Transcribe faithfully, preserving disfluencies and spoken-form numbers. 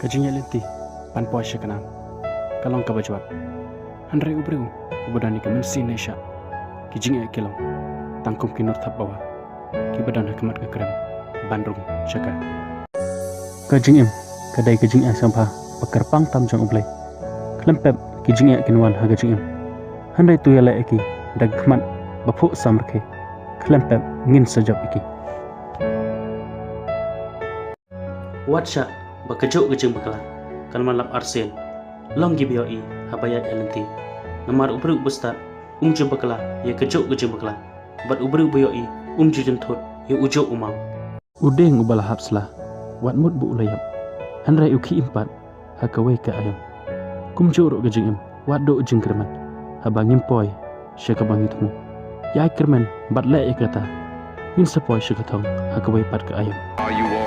Ka jingïaid lynti ban poi sha ka nam ka long kaba jwat. Hynrei u briew uba don ïa ka mynsiem ne shah, ki jingeh ki long tang kum ki nur thap bawa kiba don ha khmat ka krem ban rung sha ka. Ka jingim ka dei ka jingïaid sngewbha ba kyrpang tam jong U Blei. Khlem pep ki jingeh kin wan ha ka jingim. Hynrei to ïaleh ïa ki da ka khmat ba phuh samrkhie. Khlem pep ngin sa jop ïa ki. Wat shah ba kajuh ka jingbakla kan wanlap arsien. Long kiba ïohi haba ïaid lynti. Namar u briew uba stad um ju bakla ïa kajuh ka jingbakla, bad u briew uba ïohi um ju jynthut ïa ujuh u maw. U dieng uba la hap sla wat mut ba u la ïap, hynrei u khie im pat ha kawei ka aïom. Kumjuh ruh ka jingim, wat duh jingkyrmen haba ngim poi sha kaba ngi thmu. Ïai kyrmen bad leh ïa kata, ngin sa poi sha ka thong ha kawei pat ka aïom.